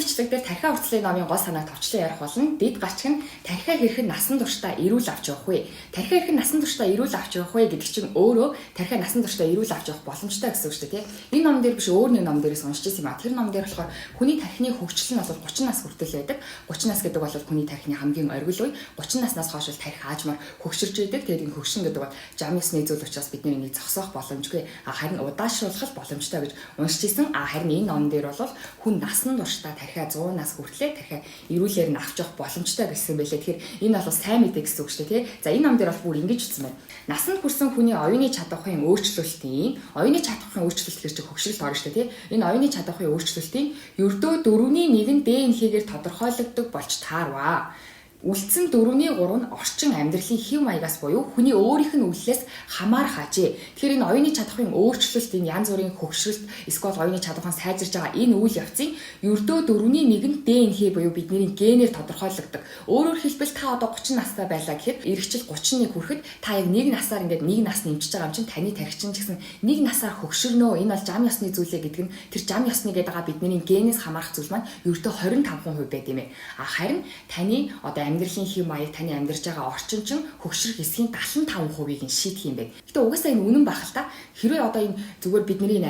бичлэг дээр тархиа уртцлын номын гол санааг товчлон ярих болно. Дэд гарчиг нь тархиа хэрхэн насан туршдаа эрүүл авч явах вэ? Тархиа хэрхэн насан туршдаа эрүүл авч явах вэ гэдэг чинь өөрөө тархиа насан туршдаа эрүүл авч явах боломжтой гэсэн үг шүү дээ, тийм. Энэ ном дээр биш, өөр нэг ном дээрээс уншиж ирсэн юм а. Тэр ном дээр болохоор хүний тархины хөгжил нь бол 30 нас хүртэл байдаг. 30 нас гэдэг бол хүний тархины хамгийн оргил үе. 30 наснаас хойш л тархи аажмаар хөгширж идэг. Тэгээд энэ хөгшин гэдэг бол жам ёсны зүйл учраас бид энийг зогсоох боломжгүй. А харин удаашруулах боломжтой гэж уншиж ирсэн. А харин энэ ном дээр бол хүн насан туршдаа тархиа 100 нас хүртлээр тархиа эрүүлэр нь авч явах боломжтой гэсэн байлээ. Тэгэхээр энэ бол сайн мэдээ гэсэн үг шүү дээ, тий. За, энэ ном дээр бол бүр ингэж бичсэн байна. Насанд хүрсэн хүний оюуны чадварын өөрчлөлтийн, оюуны чадварын өөрчлөлт гэж чинь хөгшрөлт орно шүү дээ, тий. Энэ оюуны чадварын өөрчлөлтийн ердөө 4-ний 1 нь ДНХ-гээр тодорхойлогддог болж таарваа. Үлдсэн 4-ний 3 нь орчин амьдралын хэв маягаас буюу хүний өөрийнх нь үйлдэлээс хамаарах ажээ. Тэгэхээр энэ оюуны чадварын өөрчлөлт, энэ янз бүрийн хөгшрөлт, эсвэл оюуны чадварын сайжирж байгаа энэ үйл явцын ердөө 4-ний 1 нь ДНХ буюу бидний генээр тодорхойлогддог. Өөрөөр хэлбэл, та одоо 30 настай байлаа гэхэд ирэх жил 31 хүрэхэд та яг нэг насаар ингээд нэг нас нэмчихэж байгаа юм чинь таны тархи чинь ч гэсэн нэг насаар хөгшөрнөө. Энэ бол жам ёсны зүйлээ гэдэг нь тэр жам ёсны гэдэг байгаа бидний генээс хамаарах зүйл маань ердөө 25% байд юм ээ. А харин таны одоо амьдралын хэв маяг, таны амьдарч байгаа орчин чинь хөгшрөх эсхийн 75%-ийг нь шийдэх юм байна. Гэтэ угаасаа энэ үнэн байх л та. Хэрвээ одоо энэ зүгээр бидний энэ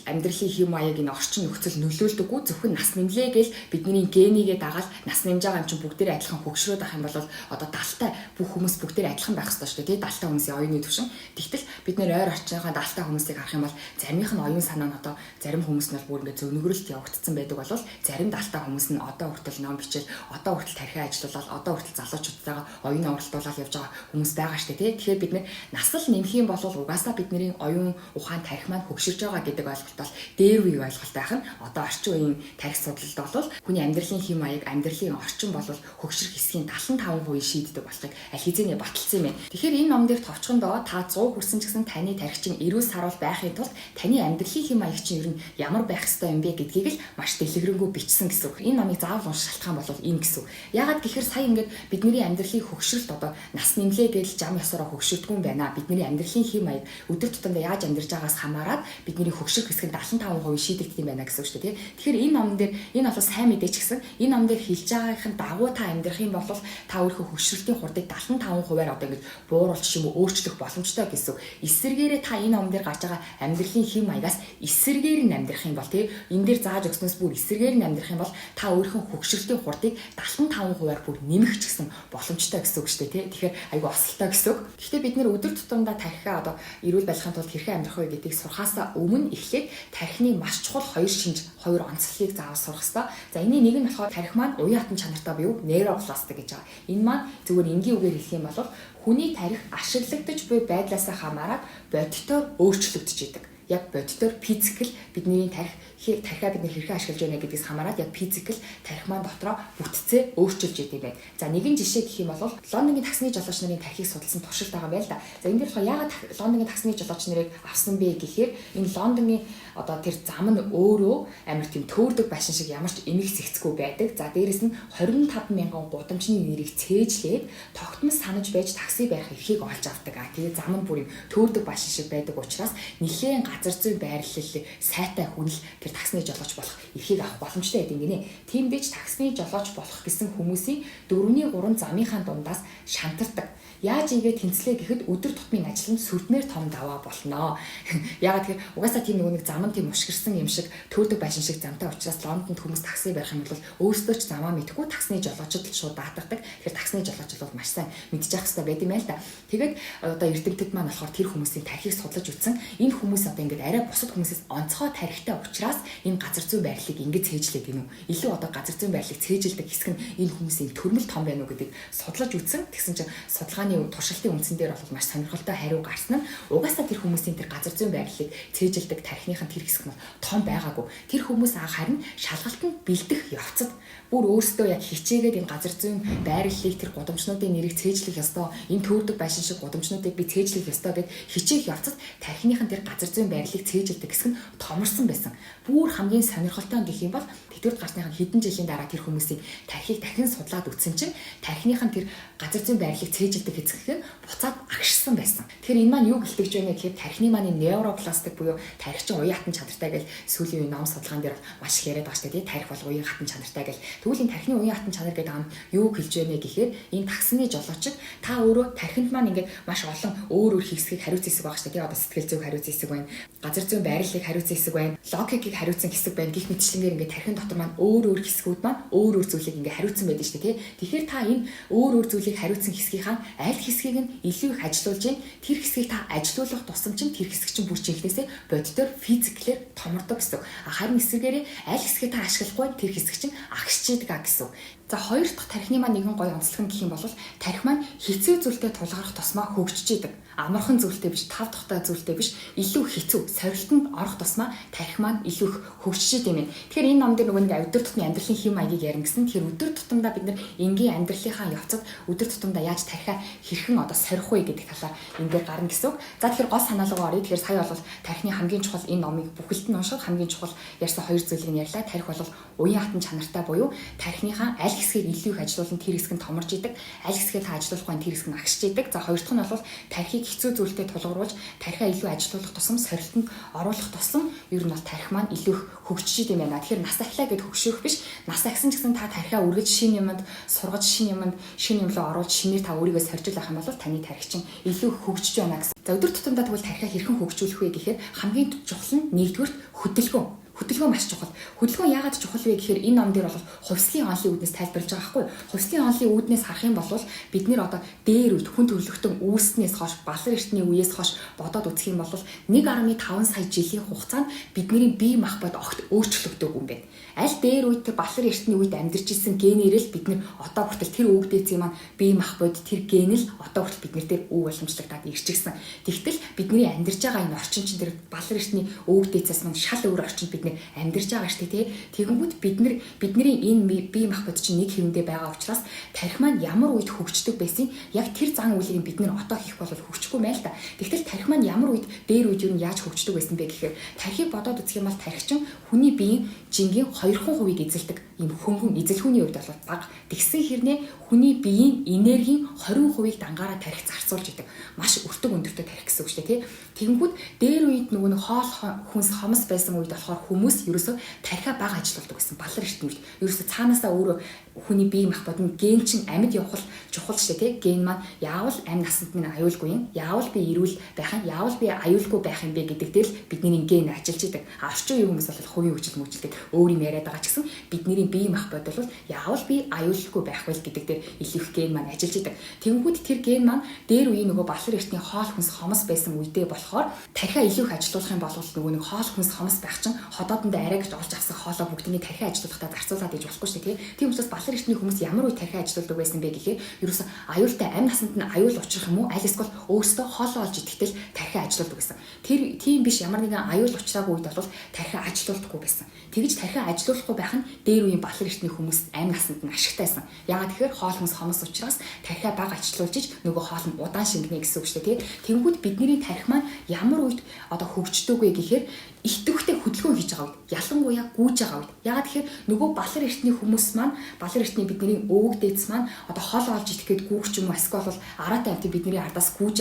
амьдралын хэв маяг, энэ орчин нөхцөл нөлөөлдөггүй, зөвхөн нас нэмлээ гэл бидний генийгээ дагаал нас нэмж байгаа юм чинь бүгдээрээ адилхан хөгшрөөд ах юм бол одоо 70-тай бүх хүмүүс бүгдээрээ адилхан байх ёстой шүү дээ. Тэ, 70-тай хүмүүсийн оюуны түвшин. Тэгтэл бид нэр ойр орчныхаа 70-тай хүмүүсийг харах юм бол заримийнх нь оюун санаа нь одоо зарим хүмүүс нь бол бүр ингээд зөвнөгрөлт явагдсан байдаг бол зарим 70-тай хүмүүс нь одоо хүртэл ном бичээл, одоо хүртэл тархиа ажилуулаад, одоо хүртэл залуучуудтайгаа оюун оролдуулаад явж байгаа хүмүүс байгаа штэ, тий. Тэгэхээр бид нэр насал нэмэх юм бол угаасаа бидний оюун ухаан, тархи маань хөгширж байгаа гэдэг ойлголт бол дээр үеийн ойлголт байх нь. Одоо орчин үеийн тархи судлалд бол хүний амьдралын хэм маяг, амьдралын орчин бол хөгшрөх хэсгийн 75% шийддэг болохыг аль хэзээний баталсан юм байна. Тэгэхээр энэ ном дээр товчхондоо та 100 хүрсэн ч гэсэн таны тархи чинь эрүүл саруул байхын тулд таны амьдралын хэм маяг чинь ер нь ямар байх ёстой юм бэ гэдгийг л маш дэлгэрэнгүй бичсэн гэсэн үг. Энэ номыг заавал унших шалтгаан бол энэ гэсэн үг. Яагаад гэхээр сая ингээд бидний амьдралын хөгшрөлт одоо нас нэмлээ гэж жам ёсороо хөгшөрдгүй юм байна. Бидний амьдралын хэв маяг, өдөр тутамдаа яаж амьдарч байгаас хамаарат бидний хөгшрөх хэсэг нь 75% шийдэгдэх юм байна гэсэн үг шүү дээ, тий. Тэгэхээр энэ номон дээр энэ бол сайн мэдээ ч гэсэн энэ ном дээр хэлж байгаагийнхын дагуу та амьдрах юм бол та өөрийнхөө хөгшрөлтийн хурдыг 75%-аар одоо ингэж бууруулах юм уу, өөрчлөх боломжтой гэсэн үг. Эсвэргээрээ та энэ ном дээр гарч байгаа амьдралын хэв маягаас эсэргээр нь амьдрах юм бол, тий, энэ дээр зааж өгснөөс бүр эсэргээр нь амьдрах юм бол та өөрийнхөө хөгшрөлтийн хурдыг 75%-аар бүр нэмэх ч гэсэн боломжтой гэсэн үг шүү дээ, тий. Тэгэхээр айгүй осолтой гэсэн үг. Гэхдээ бид нэр өдөр тутамдаа тархиа одоо эрүүл байхын тулд хэрхэн амьдрах вэ гэдгийг сурхаасаа өмнө эхлээд тархины маш чухал хоёр шинж, хоёр онцлогийг заавал сурах ёстой. За, энэний нэг нь болохоор тархи маань уян хатан чанартай буюу neuroplastic гэж байгаа. Энэ маань зүгээр энгийн үгээр хэлэх юм бол хүний тархи ашиглагдаж буй байдлаасаа хамаарат бодитоор өөрчлөгдөж идэг. Яг бодитоор physical бидний тархиа бид хэрхэн ашиглаж байна гэдгээс хамаарат яг physical тархи маань дотроо бүтцээ өөрчилж идэв юм байна. За, нэгэн жишээ гэх юм бол Лондонгийн таксины жолооч нарын тархийг судалсан туршилт байгаа юм байна л да. За, энэ дээр болохоор яагаад Лондонгийн таксины жолооч нарыг авсан бэ гэхээр энэ Лондонгийн одоо тэр зам нь өөрөө амар тийм төөрдөг байшин шиг ямар ч эмх зэгцгүй байдаг. За, дээрэс нь 25 мянган гудамжны нэрийг цээжлээд тогтмол санаж байж такси барих эрхийг олж авдаг. А тэгээ зам нь бүр юм төөрдөг байшин шиг байдаг учраас нэлээд газар зүйн байрлал сайтай хүн л тэр таксны жолооч болох эрхийг авах боломжтой байдаг гинэ. Тийм дэж таксны жолооч болох гэсэн хүмүүсийн 4-ний 3 замынхаа дундаас шантардаг. Яаж ийгээ тэнцлээ гэхэд өдөр тутмын ажил нь сүрдмээр том даваа болно. Яагаад тэгэхээр угаасаа тийм нөгөө нэг зам нь тийм мушгирсан юм шиг, төөрдөг байшин шиг замтай учраас Лондонд хүмүүс такси барих юм бол өөрсдөө ч замаа мэдэхгүй таксны жолоочд л шууд даатгадаг. Тэгэхээр таксны жолооч бол маш сайн мэдчих хэрэгтэй байд юм байл та. Тэгээд одоо эрдэмтэд маань болохоор тэр хүмүүсийн тархийг судлаж үзсэн. Энэ хүмүүс одоо ингээд арай бусад хүмүүсээс онцгой тархитай учраас энэ газар зүйн байрлалыг ингэж цээжлээд гинүү. Илүү одоо газар зүйн байрлалыг цээжилдэг хэсэг нь энэ хүмүүсийн төрмөл том байна уу гэдгийг судлаж үзсэн. Тэгсэн чинь судалгааны туршилтын үндсэн дээр бол маш сонирхолтой хариу гарсан нь угаасаа тэр хүмүүсийн тэр газар зүйн байрлалыг цээжилдэг тархиных нь тэр хэсэг нь том байгаагүй. Тэр хүмүүс харин шалгалтанд бэлдэх явцад бүр өөрсдөө яг хичээгээд энэ газар зүйн байрлалыг, тэр гудамжнуудын нэрийг цээжлэх ёстой, энэ төөрдөг байшин шиг гудамжнуудыг би цээжлэх ёстой гэд хичээх явцад тархиных нь тэр газар зүйн байрлалыг цээжилдэг хэсэг нь томорсон байсан. Бүр хамгийн сонирхолтой гэх юм бол Тэтгэврт гарсныхаа хэдэн жилийн дараа тэр хүмүүсийн тархийг дахин судлаад үзсэн чинь тархиных нь тэр газар зүйн байрлалыг цээжилдэг хэсэг нь буцаад агшсан байсан. Тэгэхээр энэ маань юу гэлтэж байна гэхээр тархины маань невропластик буюу тархи чинь уян хатан чанартай гэж сүүлийн үеийн ном судалгаан дээр маш их яриад байгаа шүү дээ. Тархи бол уян хатан чанартай гэл. Тэгвэл энэ тархины уян хатан чанар гэдэг ам юу хэлж байна гэхээр энэ таксны жолоочид та өөрөө тархинд маань ингээд маш олон өөр өөр хэсгийг хариуцсан хэсэг байгаа шүү дээ. Одоо сэтгэл зүйг хариуцсан хэсэг байна. Газар зүйн байрлалыг хариуцсан хэсэг байна. Логикийг хариуцсан хэсэг байна. Гэх мэтчлэнгээр ингээд тархин дотор маань өөр өөр хэсгүүд маань өөр өөр зүйлийг ингээд хариуцсан байдаг шүү дээ. Тэгэхээр та энэ өөр өөр зүйлийг хариуцсан хэсгийнхаа аль хэсгийг нь илүү их ажилуулж гин тэр хэсгийг та ажилуулах тусам чинь тэр хэсэг чинь бүр жинхнээсээ бодитоор физиклээр томордог гэсэн. Харин эсвэргээрээ аль хэсгийг та ашиглахгүй тэр хэсэг чинь агшчийдэг гэсэн. За, хоёр дахь тархины маань нэгэн гоё онцлог нь гэх юм бол тархи маань хэцүү зүйлтэй тулгарх тусмаа хөгжиж идэг. Амархан зүйлтэй биш, тав тухтай зүйлтэй биш, илүү хэцүү, сорилтонд орох тусмаа тархи маань илүү их хөгжиж идэв юм. Тэгэхээр энэ ном дээр нөгөө нэг өдөр тутмын амьдралын хэм маягийг ярина гэсэн. Тэгэхээр өдөр тутамдаа бид нар энгийн амьдралынхаа явцад өдөр тутамдаа яаж тархиа хэрхэн одоо сорих вэ гэдэг талаар энэ дээр гарна гэсэн үг. За, тэгэхээр гол санаа руугаа оръё. Тэгэхээр сая бол тархины хамгийн чухал энэ номыг бүхэлд нь уншихад хамгийн чухал ярьсан хоёр зүйлийг нь ярьлаа. Тархи бол уян хатан чанартай буюу тархиныхаа аль хэсгийг илүү их ажилуулна тэр хэсэг нь томорж идэг. Аль хэсгийг та ажилуулахгүй тэр хэсэг нь агшиж идэг. За, хоёр дахь нь бол тархийг хэцүү зүйлтэй тулгууруулж тархиа илүү ажилуулах тусам, сорилтонд оруулах тусам ер нь бол тархи маань илүү их хөгжиж идэм байна. Тэгэхээр нас ахлаа гэд хөгшөөх биш. Нас ахсан ч гэсэн та тархиа үргэлж шинэ юмд сургаж, шинэ юмд, шинэ юм руу оруулж, шинээр та өөрийгөө сорж авах юм бол таны тархи чинь илүү их хөгжиж байна гэсэн. За, өдөр тутамдаа тэгвэл тархиа хэрхэн хөгжүүлэх вэ гэхээр хамгийн чухал нь нэгдүгüрт хөдөлгөөн. Хөдөлгөөн маш чухал. Хөдөлгөөн яагаад чухал вэ гэхээр энэ ном дээр бол хувьслын онолын үүднээс тайлбарлаж байгаа байхгүй юу? Хувьслын онолын үүднээс харах юм бол бид нэр одоо дээр үед хүн төрөлхтөн үүснээс хойш, Балар эртний үеэс хойш бодоод үзэх юм бол 1.5 сая жилийн хугацаанд бидний бие махбод огт өөрчлөгдөөгүй юм байна. Аль дээр үед тэр Балар эртний үед амьдарч исэн генээр л бид нэр одоо хүртэл тэр өвгдээцийн маань бие махбод тэр ген л одоо хүртэл бид нэр дээр өв уламжлагдаад ирчихсэн. Тэгтэл бидний амьдарч байгаа энэ орчин чинь тэр Балар эртний өвгдээцээс маань шал өөр орчинд бид нэр амьдарч байгаа шүү дээ, тий. Тэгэнгүүт бид нар бидний энэ бие махбод чинь нэг хэвэндээ байгаа учраас тархи маань ямар үед хөгждөг байсан яг тэр зан үйлийг бид нэр одоо хийх бол хөгжихгүй байл та. Тэгтэл тархи маань ямар үед дээр үед юу яаж хөгждөг байсан бэ гэхээр тархийг бодоод үзэх юм бол тархи чинь хүний биеийн жингийн 2% эзэлдэг ийм хөнгөн эзэлхүүний хувьд бол бага. Тэгсэн хэрнээ хүний биеийн энергийн 20%-ийг дангаараа тархи зарцуулж идэг. Маш өртөг өндөртэй тархи гэсэн үг шүү дээ, тий. Тэгэнгүүт дээр үед нөгөө нэг хоол хүнс хомс байсан үед болохоор хүмүүс ерөөсөө тархиа бага ажилуулдаг гэсэн. Балар эртний үед ерөөсөө цаанаасаа өөрөө хүний бие махбод нь ген чинь амьд явах чухал шүү дээ, тий. Ген маань яавал амь насанд минь аюулгүй юм, яавал би эрүүл байх юм, яавал би аюулгүй байх юм бэ гэдэг дээр л бидний ген ажиллаж идэг. Орчин үеийн хүмүүс бол хувийн хөгжил мөжил гэдэг өөр юм яриад байгаа ч гэсэн бидний бие махбод бол яавал би аюулгүй байх вэ гэдэг дээр илүү их ген маань ажиллаж идэг. Тэнгүүд тэр ген маань дээр үеийн нөгөө балар эртний хоол хүнс хомс байсан үедээ болохоор тархиа илүү их ажилуулах юм бол нөгөө нэг хоол хүнс хомс байх чинь ходоодонд арай гэж олж авсан хоолоо бүгднийг тархиа ажилуулахдаа зарцуулаад иж болохгүй шүү дээ, тий. Тийм учраас балар эртний хүмүүс ямар үе тархиа ажилуулдаг байсан бэ гэхээр ерөөсө аюултай амь насанд нь аюул учрах юм уу аль эсвэл өөрсдөө хоолоо олж идэхдээ л тархиа ажилуулдаг байсан. Тэр тийм биш ямар нэгэн аюул учраагүй үед бол тархиа ажилуулдаггүй байсан. Тэгж тархиа ажилуулахгүй байх нь дээр үеийн балар эртний хүмүүс амь насанд нь ашигтай байсан. Яагаад тэгэхээр хоол хүнс хомс учраас тархиа бага ажилуулж иж нөгөө хоол нь удаан шингэнэ гэсэн үг шүү дээ, тий. Тэнгүүд бидний тархи маань ямар үед одоо хөгждөг вэ гэхээр идэвхтэй хөдөлгөөн хийж байгаа үед, ялангуяа гүйж байгаа үед. Яагаад тэгэхээр нөгөө балар эртний хүмүүс маань, балар эртний бидний өвөг дээдс маань одоо хоол олж идэх гээд гүүх ч юм уу эсвэл бол араатай амтыг бидний ардаас гүйж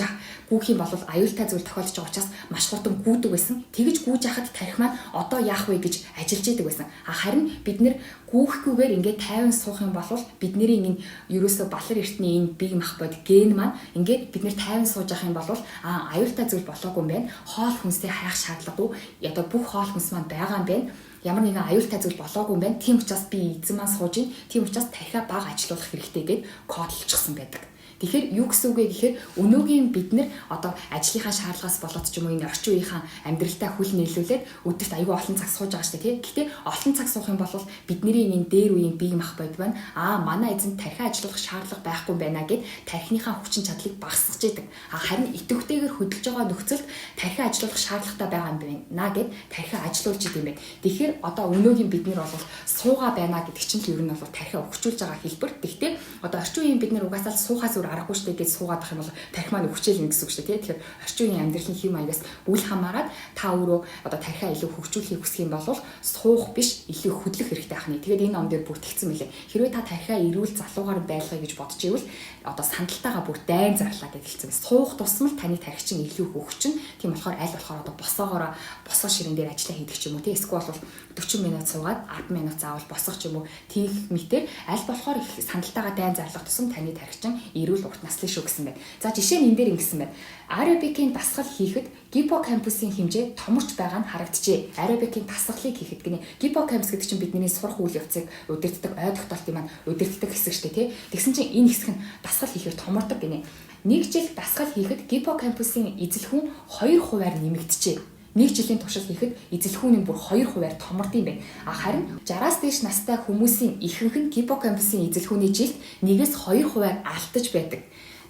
гүүх юм бол аюултай зүйл тохиолдож байгаа учраас маш хурдан гүйдэг байсан. Тэгэж гүйж хахад тархи маань одоо яах вэ гэж ажиллаж идэг байсан. А харин бид нэр гүүхгүйгээр ингээд тайван суух юм бол бидний энэ ерөөсөө балар эртний энэ бие махбод ген маань ингээд бид нэр тайван сууж явах юм бол а аюултай зүйл болоогүй юм байна. Хоол хүнсээ хайх шаардлагагүй. Одоо бүх хоол хүнс маань байгаа юм байна, ямар нэгэн аюултай зүйл болоогүй юм байна. Тийм учраас би эзэн маань сууж ин. Тийм учраас тархиа бага ажилуулах хэрэгтэй гэд кодлчихсан байдаг. Тэгэхээр юу гэсэн үг вэ гэхээр өнөөгийн бид нэр одоо ажлынхаа шаардлагаас болоод ч юм уу энэ орчин үеийнхаа амьдралтай хүл нийлүүлээд өдөрт аюул олон цаг сууж байгаа шүү дээ, тий. Гэтэ олон цаг суух юм бол бидний энэ дээр үеийн бие махбод байна. Аа, манай эзэн тархиа ажиллуулах шаардлага байхгүй юм байна гэд тархиныхаа хүчин чадлыг багасгаж идэг. А харин идэвхтэйгээр хөдөлж байгаа нөхцөлд тархиа ажиллуулах шаардлагатай байгаа юм байна гэд тархиа ажиллуулж идэм байх. Тэгэхээр одоо өнөөгийн бид нэр бол суугаа байна гэдэг чинь л ер нь бол тархиа өгчүүлж байгаа хэлбэр. Гэхдээ одоо орчин үеийн бид нэр угаасаа л суухаас өөр аргагүй штэ гэж суугаад ах юм бол тархи маань өвчөөлнө гэсэн үг штэ тий. Тэгэхээр орчин үеийн амьдралын хэв маягаас үл хамааран та өөрөө одоо тархиа илүү хөгжүүлэхийг хүсэх юм бол суух биш, илүү хөдлөх хэрэгтэй ахны. Тэгээд энэ ном дээр бүр тэгсэн мөлий. Хэрвээ та тархиа эрүүл залуугаар байлгая гэж бодож ивэл одоо сандалтайгаа бүр дайн зарлаа гэж хэлсэн. Суух тусам л таны тархи чинь илүү хөгжин. Тийм болохоор аль болохоор одоо босоогоороо босоо ширэн дээр ажиллаа хийдэг ч юм уу тий. Эсвэл бол 40 минут суугаад 10 минут заавал босох ч юм уу. Тийх мэтэр аль болохоор их сандалтайгаа дайн зарлах тусам таны тархи чинь эрүүл урт наслын шүү гэсэн байна. За жишээ нь энэ дээр ингэсэн байна. Аэробикийн дасгал хийхэд гиппокампусын хэмжээ томорч байгаа нь харагджээ. Аэробикийн дасгалыг хийхэд гинэ. Гиппокампус гэдэг чинь бидний сурах үйл явцыг удирддаг ой тогтоолтын маань удирддаг хэсэг шүү дээ, тий. Тэгсэн чинь энэ хэсэг нь дасгал хийхээр томордог гинэ. Нэг жил дасгал хийхэд гиппокампусын эзэлхүүн 2% нэмэгджээ. Нэг жилийн туршил хийхэд эзэлхүүн нь бүр 2% томорд юм байна. А харин 60-аас дээш настай хүмүүсийн ихэнх нь гиппокампусын эзэлхүүний жилд 1-2% алдаж байдаг.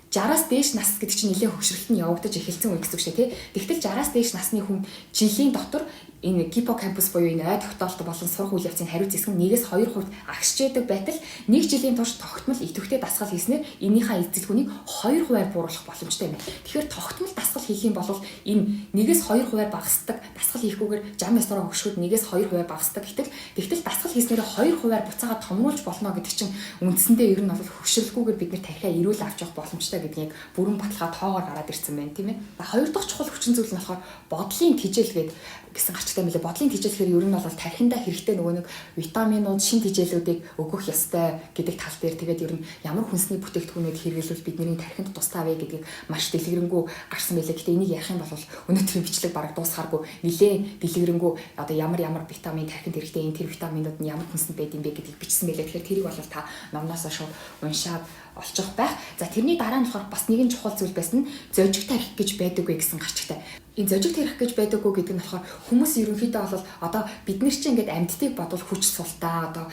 60-аас дээш нас гэдэг чинь нэлээд хөгшрөлт нь явагдаж эхэлсэн үе гэсэн үг шүү дээ, тий. Тэгтэл 60-аас дээш насны хүн жилийн дотор энэ гиппокампус буюу энэ ой тогтоолт болон сурах үйл явцын хариуц хэсэг нь 1-2% агшиж байдаг байтал нэг жилийн турш тогтмол идэвхтэй дасгал хийснээр энийхээ эзэлхүүнийг 2% бууруулах боломжтой юм байна. Тэгэхээр тогтмол дасгал хийх юм бол энэ 1-2% багасдаг, дасгал хийхгүйгээр зам ёсороо хөгшөхөд 1-2% багасдаг. Тэгтэл дасгал хийснээр 2% буцаагаад томруулж болно гэдэг чинь үндсэндээ ер нь бол хөгшрөлгүйгээр бид нэр тархиа эрүүл авч явах боломжтой гэдгийг бүрэн баталгаа тоогоор гараад ирсэн байна, тийм ээ. Хоёр дахь чухал хүчин зүйл нь болохоор бодлын тэжээл гээд гэсэн гарчтай мөлий. Бодлын тэжээл гэхээр ер нь бол тархиндаа хэрэгтэй нөгөө нэг витаминууд, шин тэжээлүүдийг өгөх ёстой гэдэг тал дээр тэгээд ер нь ямар хүнсний бүтээгдэхүүнүүд хэрэглэвэл бидний тархинд тустай вэ гэдгийг маш дэлгэрэнгүй гарсан байлээ. Гэтэ энийг ярих юм бол өнөөдрийн бичлэг бараг дуусахааргүй нэлээд дэлгэрэнгүй одоо ямар ямар витамин тархинд хэрэгтэй, энэ тэр витаминууд нь ямар хүнсэнд байд юм бэ гэдгийг бичсэн байлээ. Тэгэхээр тэрийг бол та номноосоо шууд уншаад олчих байх. За тэрний дараа нь болохоор бас нэгэн чухал зүйл байсан нь зожиг тархи гэж байдаггүй гэсэн гарчтай. Энэ зожиг тархи гэж байдаггүй гэдэг нь болохоор хүмүүс ерөнхийдөө бол одоо бид нар чинь ингээд амьдтыг бодвол хүч султаа одоо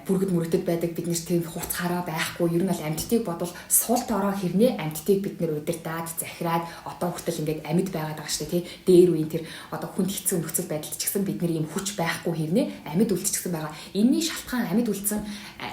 бүргэд мөрөгдөд байдаг, бид нар тийм хурцгаараа байхгүй, ер нь бол амьдтыг бодвол сул дорой хэрнээ амьдтыг бид нар удирдаад захираад одоо хүртэл ингээд амьд байгаад байгаа шүү дээ, тий. Дээр үеийн тэр одоо хүнд хэцүү нөхцөл байдалд ч гэсэн бид нар ийм хүч байхгүй хэрнээ амьд үлдчихсэн байгаа. Энийний шалтгаан, амьд үлдсэн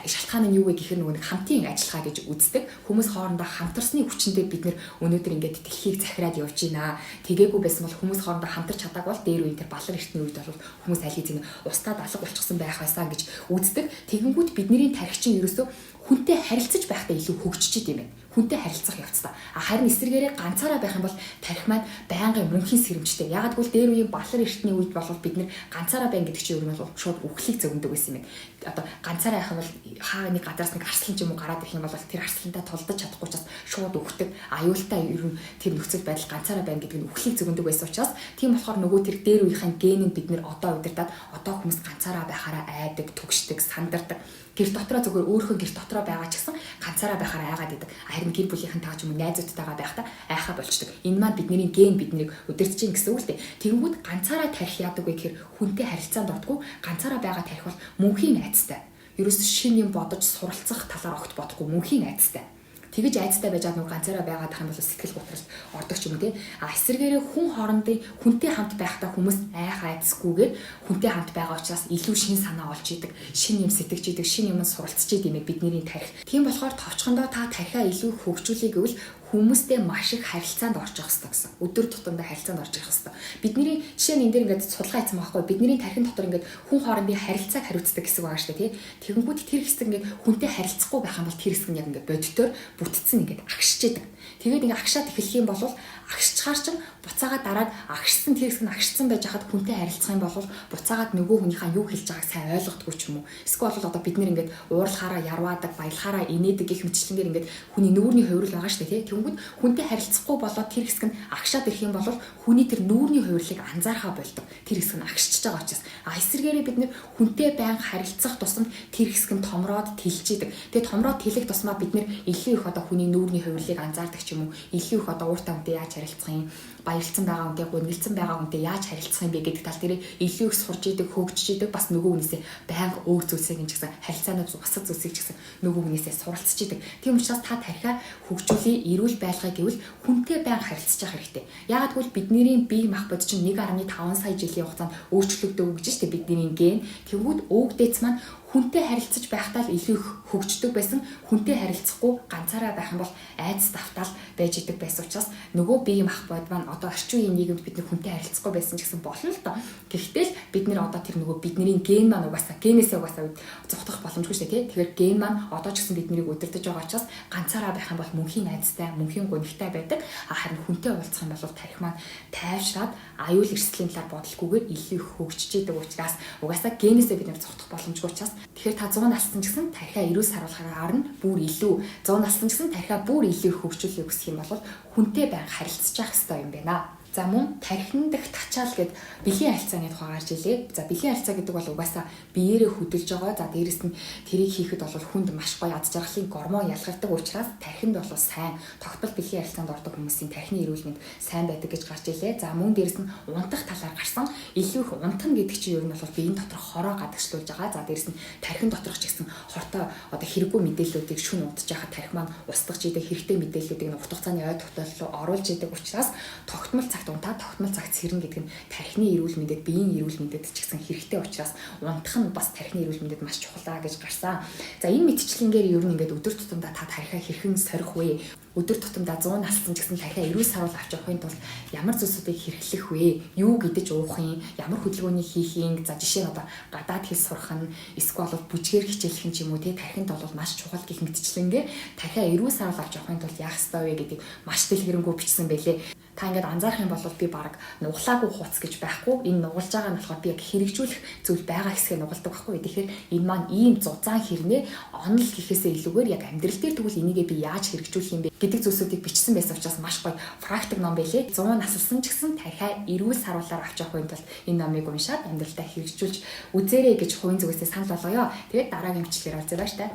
шалтгаан нь юу вэ гэхээр нөгөө нэг хамтын ажиллагаа гэж үздэг. Хүмүүс хоорондоо хамтарсны хүчэндээ бид нар өнөөдөр ингээд дэлхийг захираад явж байна. Тэгээгүй байсан бол хүмүүс хоорондоо хамтарч чадаагүй бол дээр үеийн тэр балар эртний үед бол хүмүүс аль хэзээ устдаад алга болчихсон байх байсан гэж үздэг. Тэгэнгүүт бидний тархи чинь ерөөсөө хүнтэй харилцаж байхдаа илүү хөгжиж идэм байх. Хүнтэй харилцах явцдаа. А харин эсрэгээрээ ганцаараа байх юм бол тархи маань байнгын мөнхийн сэрэмжтэй. Ягаад гэвэл дээр үеийн балар эртний үед бол бид нэр ганцаараа байна гэдэг чинь ер нь бол шууд үхлийг зөгнөдөг байсан юм байна. Одоо ганцаараа байх юм бол хаа нэг газраас нэг арслан ч юм уу гараад ирэх юм бол тэр арслантаа тулдаж чадахгүй учраас шууд үхдэг. Аюултай ер нь тэр нөхцөл байдал ганцаараа байна гэдэг нь үхлийг зөгнөдөг байсан учраас тийм болохоор нөгөө тэр дээр үеийнхэн ген нь бид нэр одоо удирдаад одоо хүмүүс ганцаараа байхаараа айдаг, түгшдэг, сандардаг. Гэр дотроо зүгээр өөрийнхөө гэр дотроо байгаа ч гэсэн ганцаараа байхаараа айгаад идэг. Харин гэр бүлийнхэнтэйгээ ч юм уу найзуудтайгаа байхдаа айхаа болчдөг. Энэ маань бидний ген биднийг удирдах чинь гэсэн үг л дээ. Тэгэнгүүт ганцаараа тарих яадаг вэ гэхээр хүнтэй харилцаанд ордоггүй, ганцаараа байгаа тарих бол мөнхийн айцтай. Ерөөс шин юм бодож суралцах талаар огт бодохгүй мөнхийн айцтай. Тэгэж айцтай байж байгаа нөгөө ганцаараа байгаад юм бол сэтгэл готролд ордог ч юм уу тий. А эсрэгээрээ хүн хоорондын хүнтэй хамт байхдаа хүмүүс айх айцгүйгээр хүнтэй хамт байгаа учраас илүү шин санаа олж идэг, шин юм сэтгэж идэг, шин юм суралцж идэг юм бидний тарих. Тийм болохоор товчхондоо та тархиа илүү хөгжүүлэе гэвэл хүмүүстэй маш их харилцаанд орж явах хэрэгтэй гэсэн. Өдөр тутамдаа харилцаанд орж явах хэрэгтэй. Бидний жишээ нь энэ дээр ингээд судалгаа хийсэн байхгүй. Бидний тархин дотор ингээд хүн хоорондын харилцааг хариуцдаг хэсэг байгаа шүү дээ, тий. Тэгэнгүүт тэр хэсэг ингээд хүнтэй харилцахгүй байх юм бол тэр хэсэг нь яг ингээд бодитоор бүтцэн ингээд агшиж идэг. Тэгээд ингээд агшаад эхлэх юм бол агшчихаар чинь буцаагаад дараад агшсан тэр хэсэг нь агшсан байж хахад хүнтэй харилцах юм бол буцаагаад нөгөө хүнийхээ юу хэлж байгааг сайн ойлгохгүй ч юм уу. Эсвэл бол одоо бид нэр ингээд уурлахаараа ярваадаг, баялахаараа инээдэг гэх мэтчлэнгээр ингээд хүний нүүрний хувирал байгаа шүү дээ, тий. Тэгэнгүүт хүнтэй харилцахгүй болоод тэр хэсэг нь агшаад ирэх юм бол хүний тэр нүүрний хувирлыг анзаархаа болдог. Тэр хэсэг нь агшчихж байгаа учраас. А эсрэгээрээ бид нэр хүнтэй байнга харилцах тусамд тэр хэсэг нь томроод тэлж идэг. Тэгээ томроод тэлэх тусмаа бид нэр илүү их одоо хүний нүүрний хувирлыг анзаардаг ч юм уу. Илүү их одоо ууртай хүнтэй яаж харилцах юм, баярлцсан байгаа хүнтэй, гунгэлцэн байгаа хүнтэй яаж харилцах юм бэ гэдэг тал дээр илүү их сурж идэг, хөгжиж идэг. Бас нөгөө хүнээсээ байнга өөр зүйлсийг нь ч гэсэн харилцааны бусад зүйлсийг ч гэсэн нөгөө хүнээсээ суралцж идэг. Тийм учраас та тархиа хөгжүүлээ, эрүүл байлгая гэвэл хүнтэй байнга харилцаж явах хэрэгтэй. Яагаад гэвэл бидний бие махбод чинь 1.5 сая жилийн хугацаанд өөрчлөгдөв гэж штэ бидний ген. Тэнгүүд өвөг дээдс маань Хүнтэй харилцаж байхдаа л илүү их хөгждөг байсан. Хүнтэй харилцахгүй ганцаараа байх юм бол айдас давтаал байж идэг байсан учраас нөгөө бие махбод маань одоо орчин үеийн нийгэмд бид нар хүнтэй харилцахгүй байсан ч гэсэн болно л доо. Гэхдээ л бид нар одоо тэр нөгөө бидний ген маань угаасаа генээсээ угаасаа зугтах боломжгүй шүү дээ, тий. Тэгэхээр ген маань одоо ч гэсэн биднийг удирдах байгаа учраас ганцаараа байх юм бол мөнхийн айдастай, мөнхийн гунигтай байдаг. А харин хүнтэй уулзах юм бол тархи маань тайвшраад, аюул эрсдлийн талаар бодолгүйгээр илүү их хөгжиж идэг учраас, угаасаа генээсээ бид нар зугтах боломжгүй учраас, тэгэхээр та 100 нассан ч гэсэн тархиа эрүүл саруулахаар нь бүр илүү, 100 нассан ч гэсэн тархиа бүр илүү их хөгжүүлэхийг хүсэх юм бол хүнтэй байнга харилцаж явах хэрэгтэй юм байна. За, мөн тархин дах тачаал гээд бэлгийн харилцааны тухай гарч илээ. За, бэлгийн харилцаа гэдэг бол угаасаа биеэрээ хөдөлж байгаа. За, дээрэс нь тэрийг хийхэд бол хүнд маш гоё аз жаргалын гормон ялгардаг учраас тархинд бол сайн, тогтмол бэлгийн харилцаанд ордог хүмүүсийн тархины эрүүл мэнд сайн байдаг гэж гарч илээ. За, мөн дээрэс нь унтах талаар гарсан. Илүү их унтах гэдэг чинь ер нь бол биеийн доторх хороо гадагшлуулж байгаа. За, дээрэс нь тархин доторх ч гэсэн хортой одоо хэрэггүй мэдээллүүдийг шөнө унтж байхад тархи маань устгаж идэг, хэрэгтэй мэдээллүүдийг нь урт хугацааны ой тогтоол руу оруулж идэг учраас тогтмол цагт унтаа, тогтмол цагт сэрнэ гэдэг нь тархины эрүүл мэндэд, биеийн эрүүл мэндэд ч гэсэн хэрэгтэй учраас унтах нь бас тархины эрүүл мэндэд маш чухал аа гэж гарсан. За, энэ мэтчлэнгээр ер нь ингээд өдөр тутамдаа та тархиа хэрхэн сорих вэ? Өдөр тутамдаа 100 нассан ч гэсэн тархиа эрүүл саруул авч явахын тулд ямар зүйлсүүдийг хэрэглэх вэ? Юу гэдэж уух юм? Ямар хөдөлгөөнийг хийх юм? За, жишээ нь одоо гадаад хэл сурах нь, эсвэл бол бүжгээр хичээлэх нь ч юм уу, те, тархинд бол маш чухал гэх мэтчлэнгээр тархиа эрүүл саруул авч явахын тулд яах ёстой вэ гэдгийг маш дэлгэрэнгүй бичсэн байлээ. Та ингээд анзаарах юм бол би баг нуглаагүй хуудас гэж байхгүй. Энэ нугалж байгаа нь болохоор би яг хэрэгжүүлэх зүйл байгаа хэсгээ нугалдаг байхгүй. Тэгэхээр энэ маань ийм зузаан хэрнээ онол гэхээсээ илүүгээр яг амьдрал дээр тэгвэл энийгээ би яаж хэрэгжүүлэх юм бэ гэдэг зүйлсүүдийг бичсэн байсан учраас маш гоё практик ном байлээ. 100 насалсан ч гэсэн тархиа эрүүл саруулаар авч явахын тулд энэ номыг уншаад амьдралдаа хэрэгжүүлж үзээрэй гэж хувийн зүгээсээ санал болгоё. Тэгээд дараагийн бичлэгээр уулзъя, баяртай.